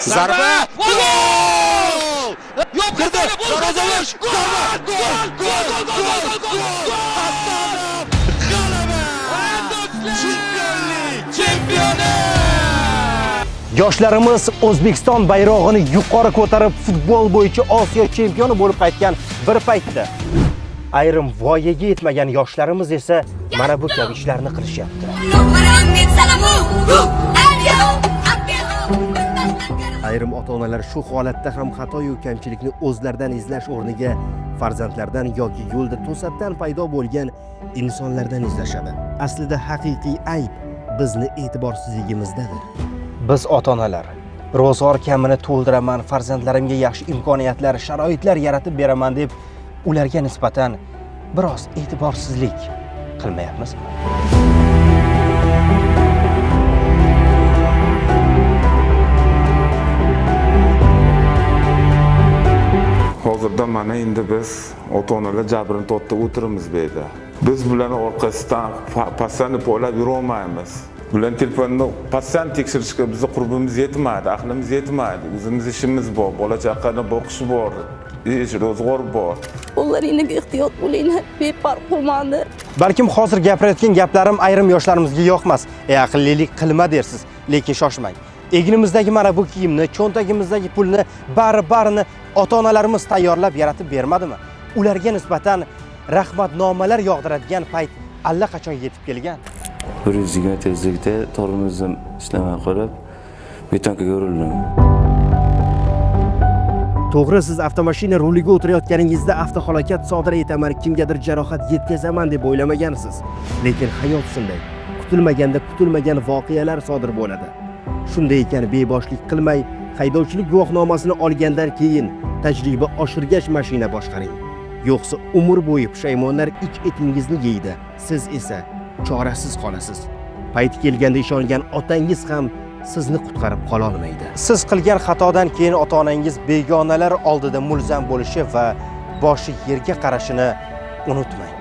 Zarba! Gol! Yo'q, kirdi. Darvozabosh! Zarba! Gol! Gol! Gol! Gol! Gol! G'alaba! Chempionlik chempioni! Yoshlarimiz O'zbekiston bayrog'ini yuqori ko'tarib futbol bo'yicha Osiyo chempioni bo'lib qaytgan bir paytda ayrim voyaga yetmagan yoshlarimiz esa mana bu kabi ishlarni qilishyapti. Ayrim ota-onalar shu holatda ham xatoyu kamchilikni o'zlaridan izlash o'rniga farzandlaridan yoki yo'lda to'satdan paydo bo'lgan insonlardan izlashadi. Aslida haqiqiy ayb bizni e'tiborsizligimizdadir. Biz ota-onalar ro'zg'or kamini to'ldiraman, farzandlarimga yaxshi imkoniyatlar, sharoitlar yaratib beraman deb ularga nisbatan biroz e'tiborsizlik qilmayapmizmi? Hozirda mana endi biz ota-onalar jabrini tortib o'tiribmiz bu yerda. Biz bularni orqasidan pasani poylab yurolmaymiz. Bularni telefonni pasdan tekshirishga bizni qurbimiz yetmaydi, aqlimiz yetmaydi. O'zimiz ishimiz bor, bola chaqani boqish bor, ish, ro'zg'or bor. Qo'llaringga ehtiyot bo'linglar, befarq bo'lmanglar. Balkim hozir gapirayotgan gaplarim ayrim yoshlarimizga yoqmas. "Ey aqllilik qilma" dersiz, lekin shoshmang. Egnimizdagi mana bu kiyimni, cho'ntagimizdagi pulni bari-barini ota-onalarimiz tayyorlab yaratib bermadimi? Ularga nisbatan rahmatnomalar yog'diradigan payt allaqachon yetib kelgan. 120 tezlikda tormozim ishlamay qolib, betonkaga urildim. To'g'ri, siz avtomashina ruliga o'tirayotganingizda avtohalokat sodir etaman, kimgadir jarohat yetkazaman deb o'ylamagansiz. Lekin hayot shunday. Kutilmaganda kutilmagan voqealar sodir bo'ladi. Shunday ekan, beboshlik qilmay, haydovchilik guvohnomasini olgandan keyin tajriba oshirgach mashina boshqaring. Yo'qsa umr bo'yi pushaymonlar ich etingizni yeydi, siz esa chorasiz qolasiz. Payti kelganda ishongan otangiz ham sizni qutqarib qola olmaydi. Siz qilgan xatodan keyin ota-onangiz begonalar oldida mulzam bo'lishi va boshi yerga qarashini unutmang.